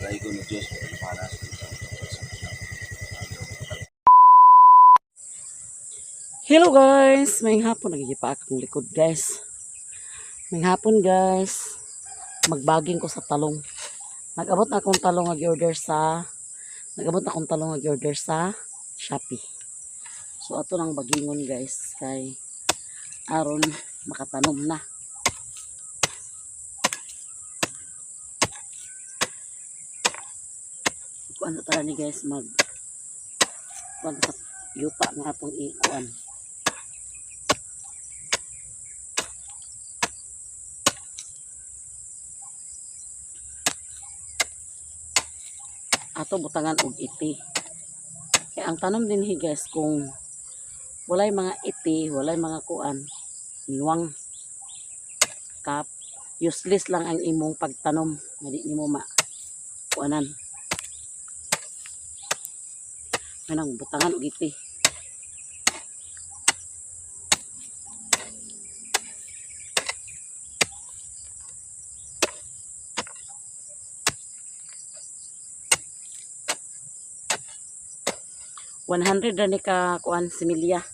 Pagkaigo ng Diyos, para sa Hello guys! May hapon, nagigipa akong likod, guys. May hapon, guys. Magbaging ko sa talong. Nag-abot na akong talong nga order sa Shopee. So ato nang bagingon, guys, kay aron makatanom na. Kuan na tara ni, guys, mag kuan sa yuta nga atong ikuan. Ato butangan og iti. Kaya ang tanom din hi, guys, kung walay mga iti, walay mga kuan, niwang kap, useless lang ang imong pagtanom nga di nimo ma kuanan. Kanang butangan og iti. 100 ra ni ka kuan similya.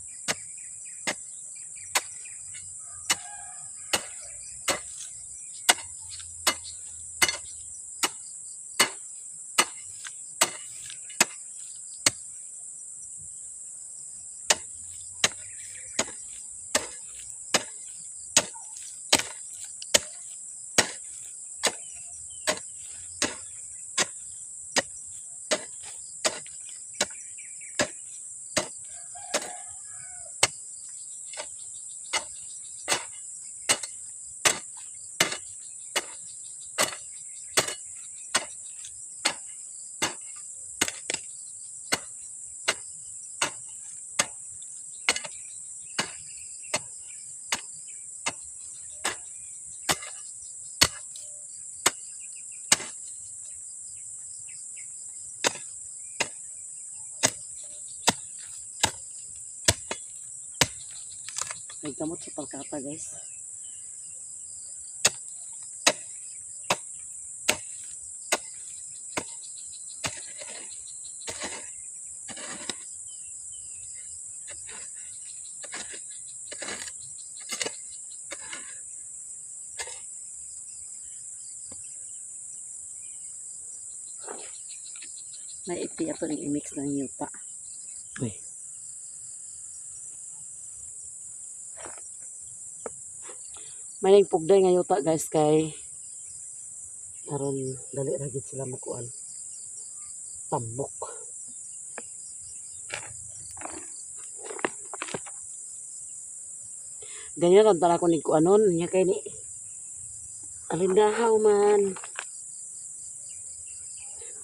May gamot sa palkata, guys. May iti ato ning i-mix ng yuta. Uy. May ning pugday nga yuta, guys, kay aron dali ra gid sila makuan. Tambok. Ganyan lang tara ko ni kuanon nya kay ni alindahaw man.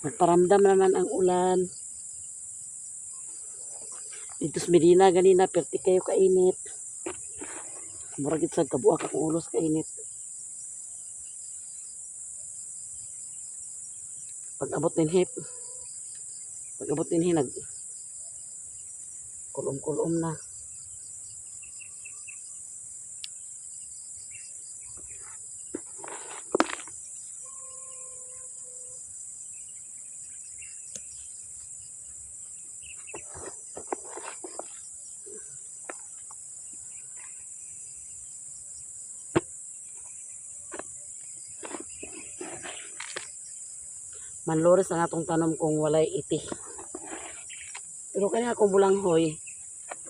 Nagparamdam naman ang ulan. Dito sa Medina ganina perti kayo kainit. Murag gid sa kabuak akong ulos kainit. Pag abot din hip. Pag abot din nag kulom-kulom na. Manlores ang atong tanom kung walay iti. Pero kanya akong bulanghoy,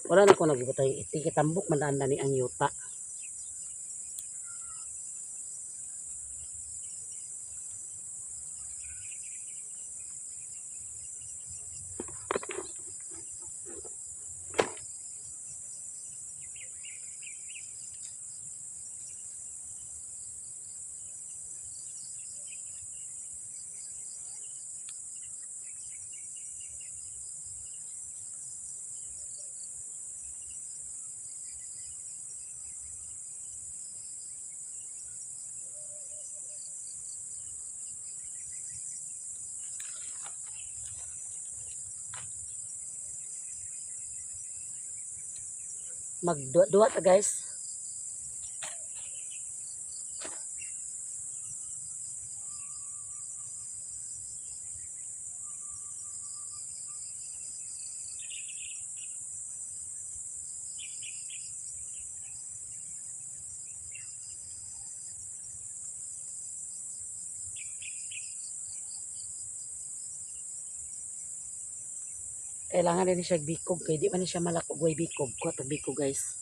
wala na ko nagibutay iti. Kitambok man daan na ni ang yuta. Magduwa-duwa ta, guys. Kailangan din siya bikog kay di man ni siya malak og way bikog. Kuha tag bikog, guys.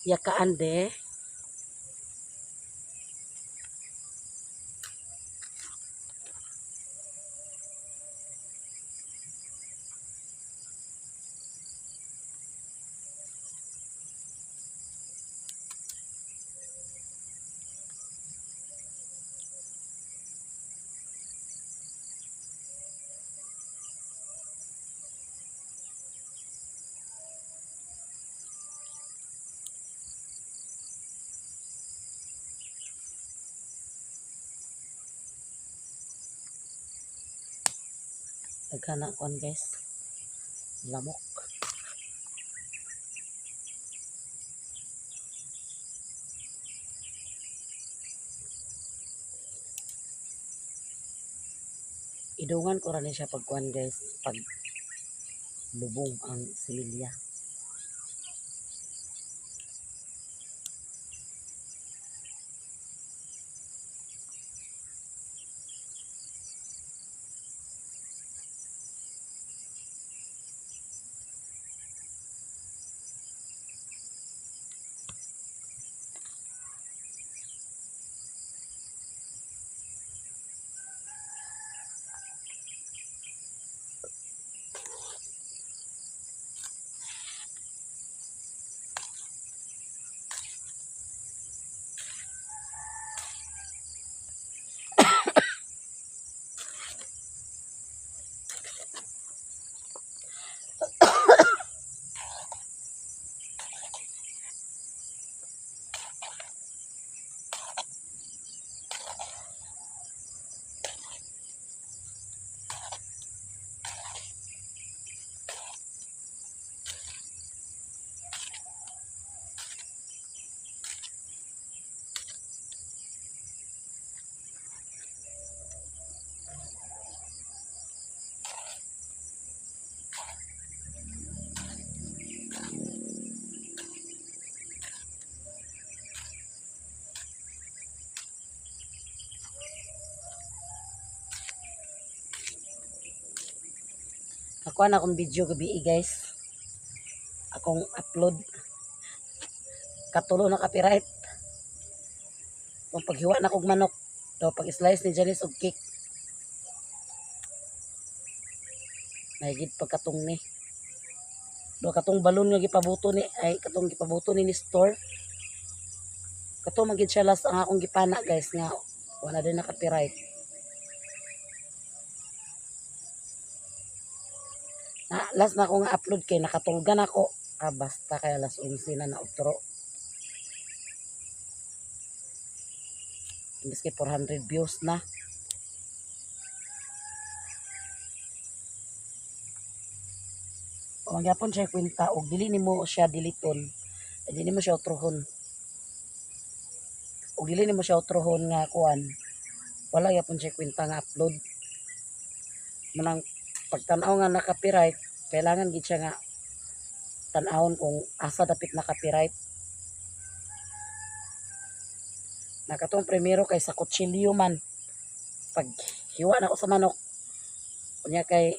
Yakaan de. Daghan na kuan, guys. Lamok. Idungan ko ra ni siya pag kuan, guys, pag lubong ang similya. Nakuha na akong video gabi, guys. Akong upload. Katulo na copyright. Kung paghiwa na kog manok. Daw pag slice ni Janice og cake. Mahigit pagkatong ni. Do katong balon nga gipabuto ni ay katong gipabuto ni store. Kato man gid siya last ang akong gipana, guys, nga wala din na copyright. Na last na ako nga upload kay nakatulgan ako. Ah, basta kay alas 11 na na utro. Imbes kay 400 views na. O magyapon siya kwenta og dili nimo siya diliton. Ay, dili nimo siya utrohon. Og dili nimo siya utrohon nga kuan. Wala gyapon siya kwenta nga upload. Manang pagtan-aw nga na-copyright, kailangan gid siya nga tan-awon kung asa dapit na copyright. Nakatong primero kay sa kutsilyo man. Pag hiwa na ako sa manok. Unya kay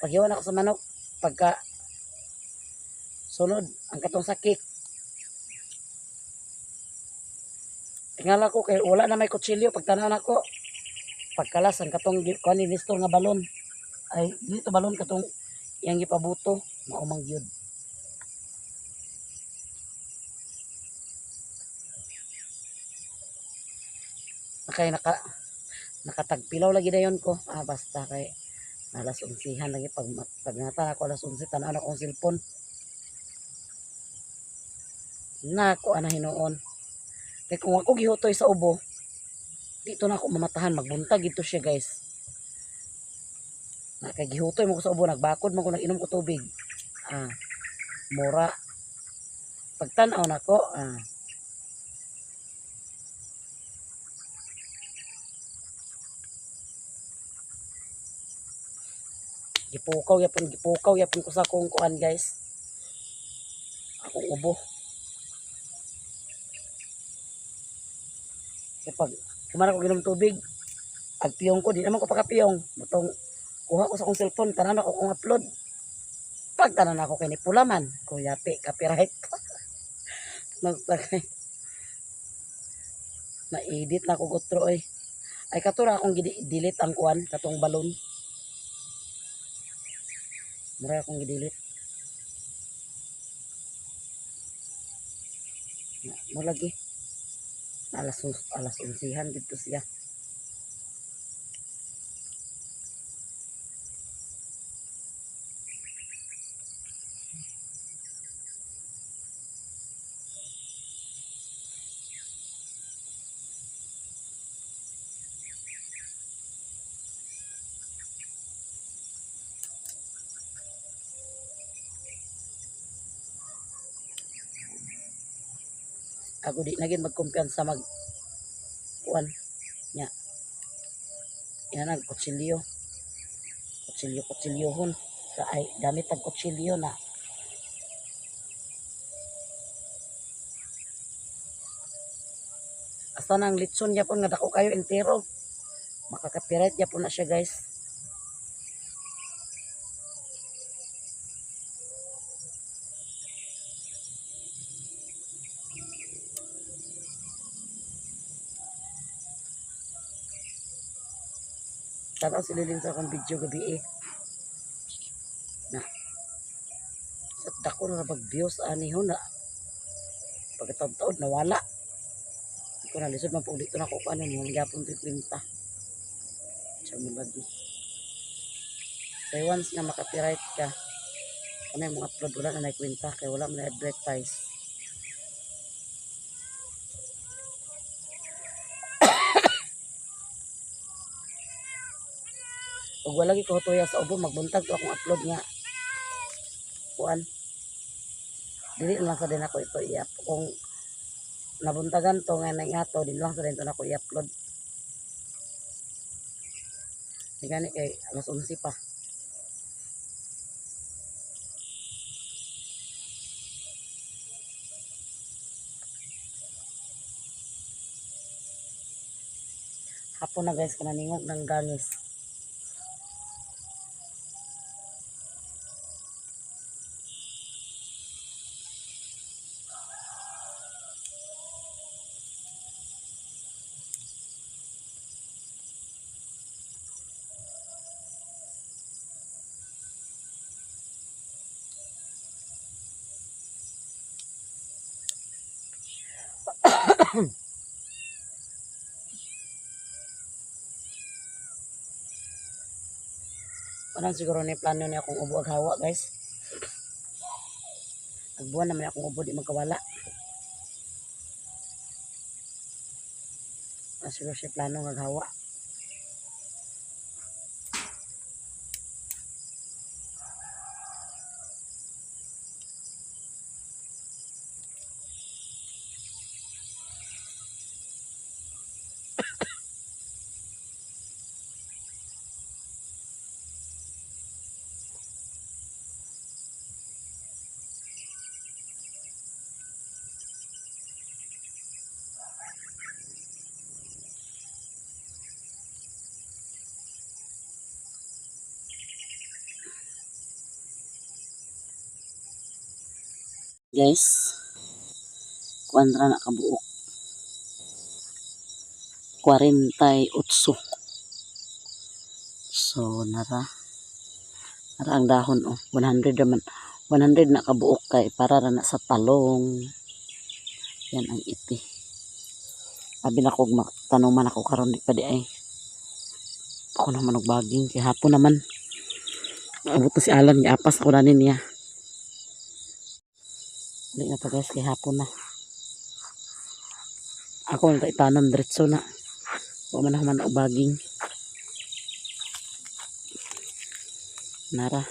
paghiwa na ako sa manok, pagka sunod ang katong sa cake. Tingala ko kay wala na may kutsilyo pagtanaw nako. Pagkalas ang katong kuan ni Nestor nga balon. Ay dito balon katong iyang gipabuto mao man gyud. kay nakatagpilaw lagi dayon ko. Ah, basta kay alas 11 lagi pag nata ako alas 11, tan-aw na akong cellphone. Nako ana hinuon. Kay kung ako gihutoy sa ubo, dito na ako mamatahan, magbuntag ito siya, guys. Na kay gihutoy mo ko sa ubo, nagbakod man ko, nag-inom ko tubig. Ah, mura. Pagtan-aw nako, ah, gipukaw yapon ko sa akong kuan, guys. Akong ubo. Kay pag kuman ako ginom tubig, agpiyong ko, di naman ko pakapiyong. Mutong kuha ko sa akong cellphone, tanan ako kong upload. Pag tanan ako kay ni pula man, kuyapi, copyright. Basta kay na-edit na ako gutro oy. Ay katura akong delete ang kuan katong balon. Mura akong gi-delete. Na, mo lagi. Alas 11 dito siya. Ako di na gid magkumpiyansa mag kuan nya. Yan ang kutsilyo. Kutsilyo, kutsilyohon. Sa ay gamit ang kutsilyo na. Hasta nang litson yapon nga dako kayo entero. Makaka-copyright yapon na siya, guys. Tanaw si Lilin sa akong video gabi eh. Na. Sa dako na pag views ani ho na. Pagkataod-taod nawala. Hindi ko na lisod man po dito na ko ano mo gyapon to kwenta. Siya mo lagi. Kay once nga maka-copyright ka, ano yung mga upload wala na na kwenta kay wala man na advertise. Ug wala gyud ko hutoya sa ubo, magbuntag to akong upload nga kuan. Dili na lang sa din ako ito i-up. Kung nabuntagan to nga nang ato, din lang sa din to nako i-upload. Di gani kay alas 11 pa. Hapon na, guys, kananingog ng gangis. Parang siguro ni plano niya akong ubo ag hawa, guys. Agbuwan naman akong ubo di magkawala. Ah, siguro siya plano nga hawa. Guys, kuan ra na kabuok. 48. So nara. Nara ang dahon oh. 100 naman. 100 na kabuok kay para ra na sa talong. Yan ang iti. Abi na kog magtanong man ako karon, di pa di ay. Ako naman og baging kay hapon naman. Abot na si Alan, giapas ako na niya. Dili na pa guys, kay hapon na. Ako na itanom diretso na. Wa man ako man og baging. Nara.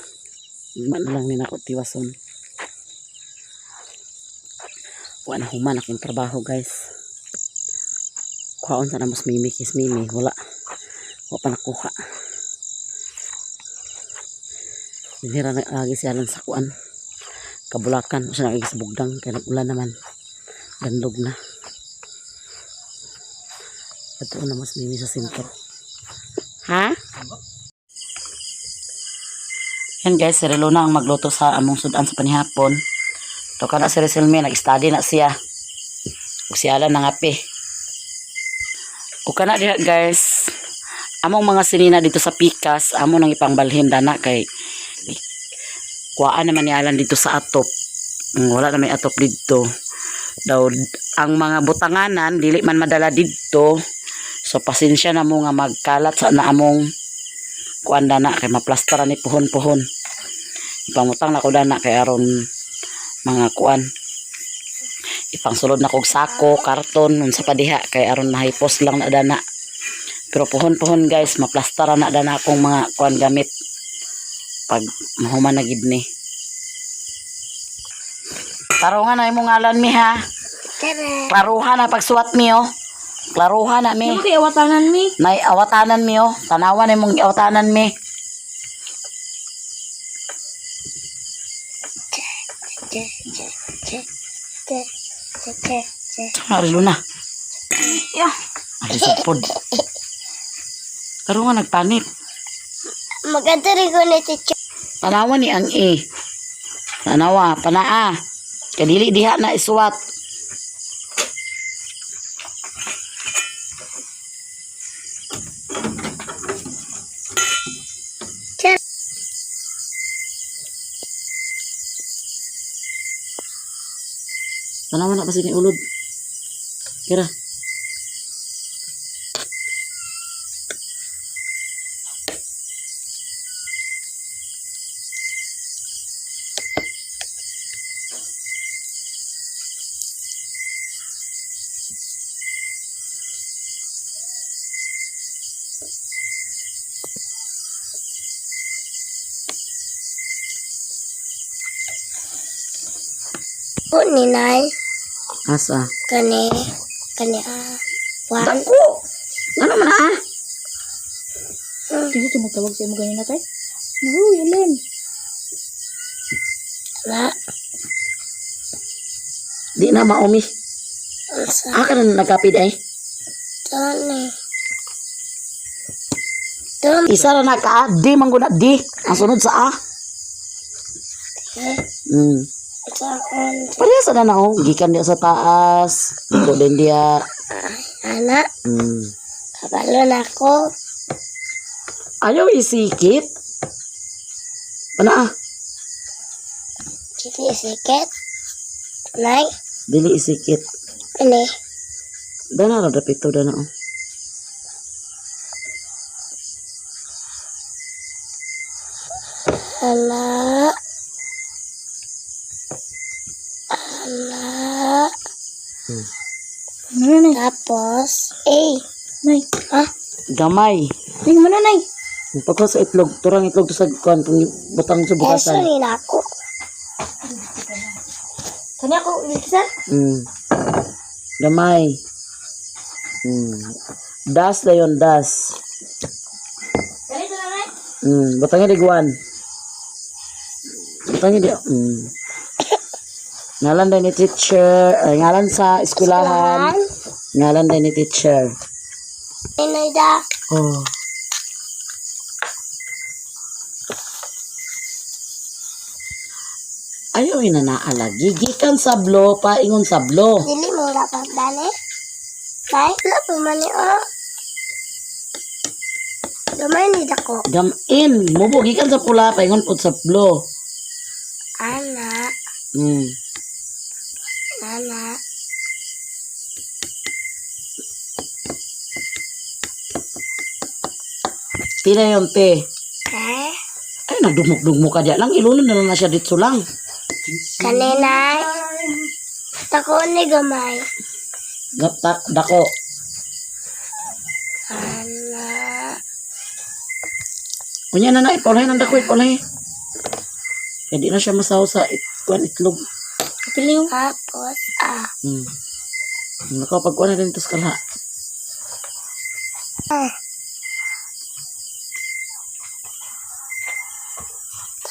Man na lang ni nako tiwason. Wa na human akong trabaho, guys. Kuhaon sa namos mimi kis mimi wala. Wa pa nakuha. Dinhira na lagi si Alan sa kuan. Kabulakan siya nagigi sa bugdang kay nag-ulan naman. Dandog na. Ato na mas mimi sa sentro. Ha? Yan guys, si Relona ang magluto sa among sudan sa panihapon. To kana si Reselme, nag-study na siya. Ug si Alan nangape. Ug kana diha guys, among mga sinina dito sa pikas, amo nang ipangbalhin dana kay kuhaan naman ni Alan dito sa atop. Wala na may atop dito. Daw ang mga butanganan dili man madala didto. So pasensya na mo nga magkalat sa naamong kuan dana kay maplastara ni puhon-puhon. Ipangutang na ko dana kay aron mga kuan. Ipangsulod na kog sako, karton unsa pa diha kay aron mahipos lang na dana. Pero puhon-puhon guys, maplastara na dana akong mga kuan gamit pag mahuman na gid ni. Tarungan na imong ngalan mi ha. Tara. Klaruhan na pagsuwat mi oh. Klaruhan na mi. Ano kay awatanan mi? Nay awatanan mi oh. Tanawan imong awatanan mi. Che, che, che, che, che, che, che. Ari Luna. Yeah. Ay sapod. Tarungan nagpanit. Maganda rin ko na teacher. Tanawan ni ang E. Tanawa, panaa. Kadili diha na isuwat. Che. Tanawa na kasi ni ulod. Kira. Po ni Nay. Asa? Kani, kani ah. One. Dako! Ano man ah? Sino tumatawag sa imo ganina tay? No, Yelen. La. Di na maumi. Unsa. Ah, ka na nagkapid ay. Tani. Tom. Isa ra na ka ah. D man guna D. Ang sunod sa A. Eh. Sa on. Pareha sa na na oh. Gikan diya sa taas. Dito din diya. Ana. Kabalo na ako. Ayaw isikit. Ano ah? Chili sikit. Nay. Dili isikit. Ini. Dana ra dapito dana oh. Ala. Ala. Ano na, Nay? Tapos, eh. Nay. Ah, Gamay. Nay, mo na, Nay. Pagka sa itlog, turang itlog to sa kuan kung butang sa eso bukasan. nila ako. Kani ako, isa? Gamay. Das dayon das. Kani sa na, Nay? Butangin di guwan. Butangin di. Ngalan din ni teacher, ay, ngalan sa eskwelahan. Ngalan din ni teacher. Inay da. Oh. Ayaw ina naalagi. Gikan sa blo, paingon sa blo. Dili mo dapat dali. Nay, wala pa man ni oh. Gamay ni dako. Gamin, mubo gikan sa pula, paingon pud sa blo. Ana, ana. Tila yun, te. Eh? Ay, nagdugmok-dugmok ka diyan lang. Ilunod na lang na siya dito lang. Kaninay. Tako ni gamay. Dako. Ana. Unya na na, ipulahin ang dako, ipulahin. Kaya di na siya masaw sa kuan itlog. Piling. Tapos ah. Nakapagkuan na din ito sa kalha. Ah.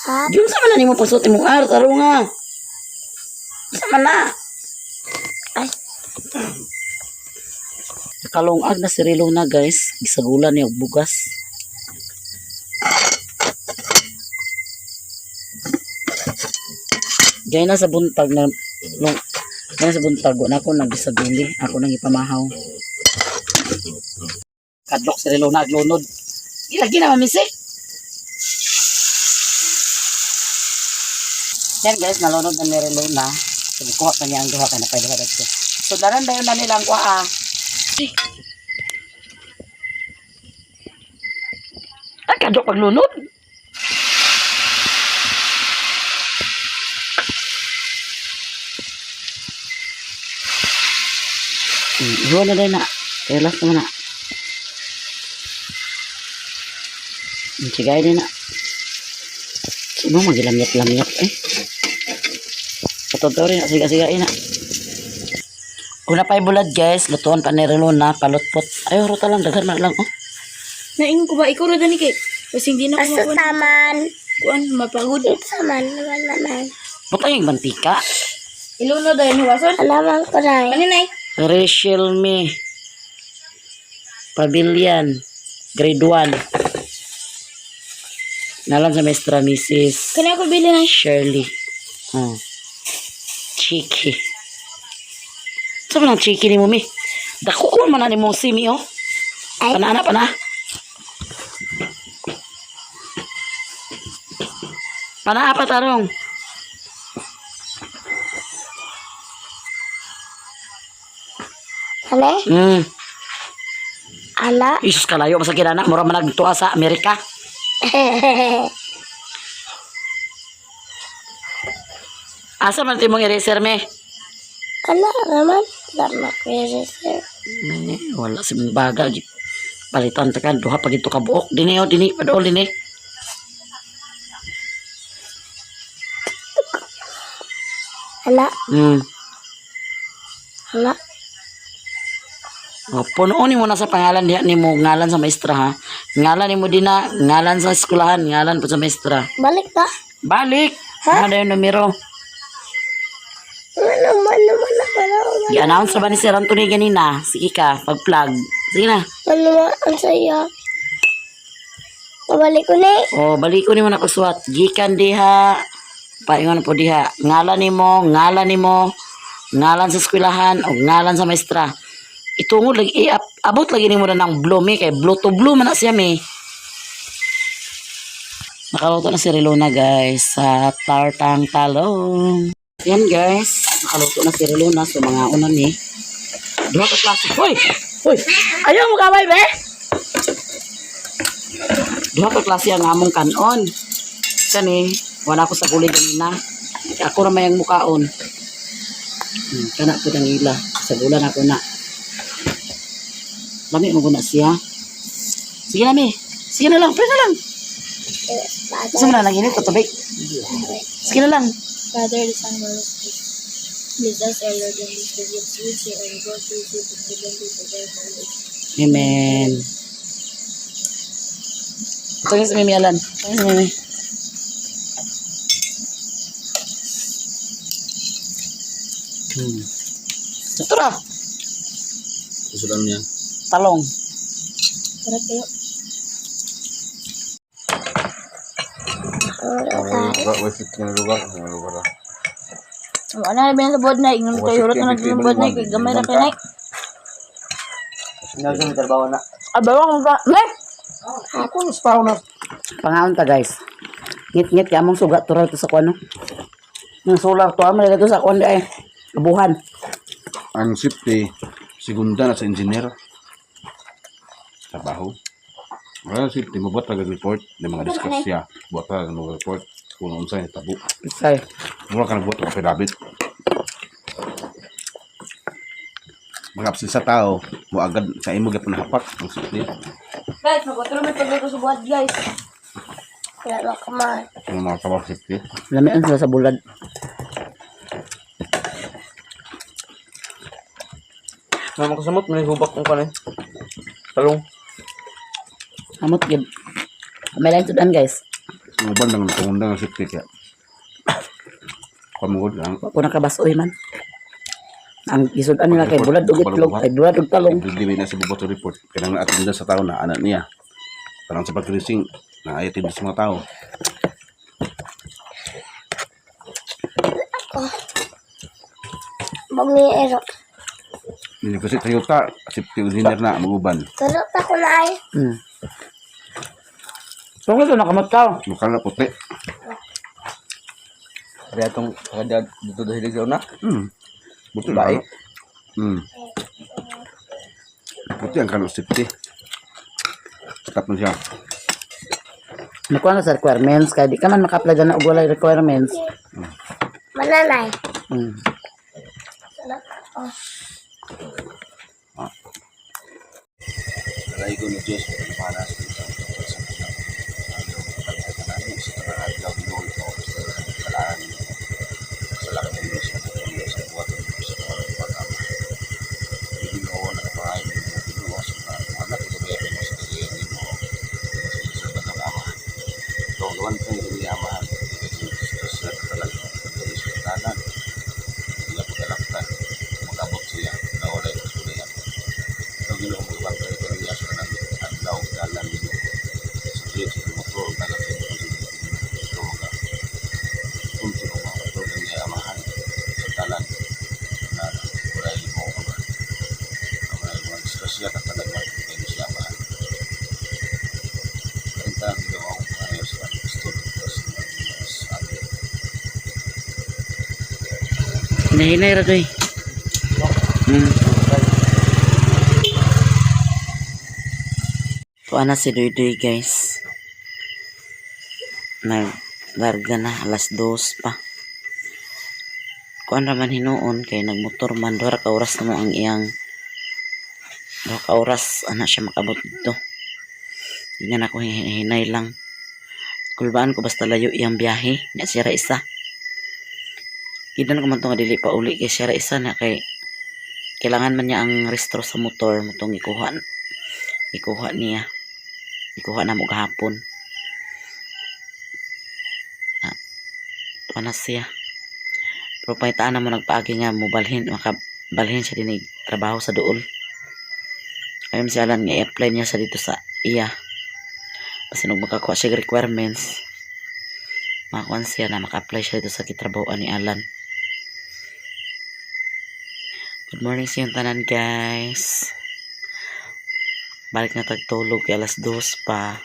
Tap. Diyon sa man na nimo pagsuot imong art, aro nga. Sa man na. Ay. Nakalungag na si Rilo na guys. Gisagulan niya og bugas. Gaya na sa buntag na long, gaya na sa buntag na ako nagisaguli. Ako nang ipamahaw. Kadlok si Rilo na aglunod. Gilagi na mamisi. Yan guys, nalunod na ni Rilo na. Sige, kuha pa niya ang duha ka na pa duha dagko. So daran dayon na nila ang kuha. Ah. Ay, kadlok paglunod. Iwan na din na. Relax naman na. Sigay din na. Sino magilamyat-lamyat eh. Patodori na, siga-siga na. Una pa bulad guys, lutuan pa ni Relo na, palutpot. Ay, ruta lang, daghan man lang oh. Naingon ko ba ikaw ra dani kay kasi hindi na ko Asa makuan. taman. Kuan mapagod. Ito man naman naman. Butang yung mantika. Ilunod dayon huwason. Alaman ko na. Kaninay. Rachel Me. Pavilion. Grade 1. Nalan sa maestra, Mrs. Kani ako bili nay. Shirley. Oh. Chiki. Sa man ang chiki ni mo, mi? Dako ko man na ni mo si mi, oh. Ay. Pana, ana, pana. Pana, apa tarong. Ano? Ala. Isus kalayo masakit anak, mura man nagtuwa sa Amerika. Asa man ito mong eraser, me? Ala naman. Lama ko yung sir. Eh, wala si mong baga. Palitan ta kan duha pag ito kabuok. Dini oh, dini padol dini. Ala. Ala. Oh, punoon nimo na sa pangalan diha nimo ngalan sa maestra ha. Ngalan nimo dinha, ngalan sa eskwelahan, ngalan po sa maestra. Balik ba? Balik. Ha? Ano yung numero? Ano man naman naman naman. I-announce na ba ni Sir Anthony ganina? Sige ka, pag-plug. Sige na. Ano man ang saya. Pabalik ko na eh. O, balik ko nimo na pagsuwat. Gikan diha. Paingon po diha. Ngalan nimo, ngalan nimo, ngalan sa eskwelahan o ngalan sa maestra. Itungod lagi abot lagi nimo na ng blue mi kay blue to blue man na siya mi. Nakaluto na si Relona guys sa tartang talong. Yan guys, nakaluto na si Relona so mga una ni. Duha ka klase. Hoy! Hoy! Ayaw mo kamay be! Duha ka klase ang among kanon. Kani, wala ko sa gulay ganina. Kaya ako ra may ang mukaon. Kana po ang ila. Sa gula na ko na. Lami mo na siya. Sige na mi. Sige na lang, pre na lang. Gusto mo na lang init o tubig? Sige na lang. Father, the Son, and the Holy Spirit. Bless us, our Lord, and these the gifts which you are about to receive from the benefit of our holy. Amen. Ito yung si Mimi Alan. Ito yung si Mimi. Ito ra. Susulan niya. Talong. Tara kayo. Lugar, lugar. Wala na sa buod na ingon kayo hurot na naging buod na kay gamay ra kay nay. Abaw ka. Ne. Ako, spaw na. Pangaon ta guys. Ngit-ngit kay among sugat tural to sa kuno. Nang solar to amo to sa kuan ay. Abuhan. Ang safety, segunda na sa engineer. Trabaho. Wala safety mo buat report ng mga discuss siya. Buat ra ng report kung unsa ni tabo. Isay. Mura ka nagbuot og affidavit. Mga absent sa tao, mo agad sa imo gyapon hapak ang safety. Guys, magotro may pagluto sa buhat, guys. Wala na kumain. Ang mga trabaho safety. Lamian sila sa bulad. Mama kasamot, may hubak kung kanin. Talong. Amot gid. May lain sudan, guys. Ang uban lang tungundang ang safety kaya. Pamugod lang. Wa ko nakabasoy man. Ang gisudan nila kay bulad ug itlog, ay bulad ug talong. Dili na sa buboto report. Kailangan attendance sa tao na anak niya. Parang sa pag-tracing na ay attendance sa mga tao. Bumiro. Hindi kasi Toyota, safety engineer na maguban. Tulog ako na ay. Tungkol sa nakamot ka. Mukha na puti. Kaya itong kaya dito dahil sa una. Buti Bae. na. Puti ang kano safety. Stop na siya. Nakuha na sa requirements kay di ka man maka-apply dyan na og walay requirements. Mananay. Tulog ako. Nalaigo ng Diyos, para sa Hinahinay ra doy. Tuwa na si Duy Duy, guys. Naglarga na alas 2 pa. Kuan ra man hinuon kay nagmotor man 2 ka oras na mo ang iyang 2 ka oras ana siya makabot dito. Ingan ako hinay lang. Kulbaan ko basta layo iyang biyahe nya siya ra isa. Gidan ko man to nga dili pa uli kay siya ra isa na kay kailangan man niya ang restro sa motor mo tong ikuha ikuha niya ikuha na mo gahapon na tuwa na siya pero pangitaan na mo nagpaagi nga mo balhin makabalhin siya din trabaho sa duol. Ayun si Alan nga i-apply niya sa dito sa iya kasi nung makakuha siya og requirements makakuha siya na maka-apply siya dito sa kitrabahoan ni Alan. Good morning sa inyong tanan, guys. Balik na tagtulog kay alas 2 pa.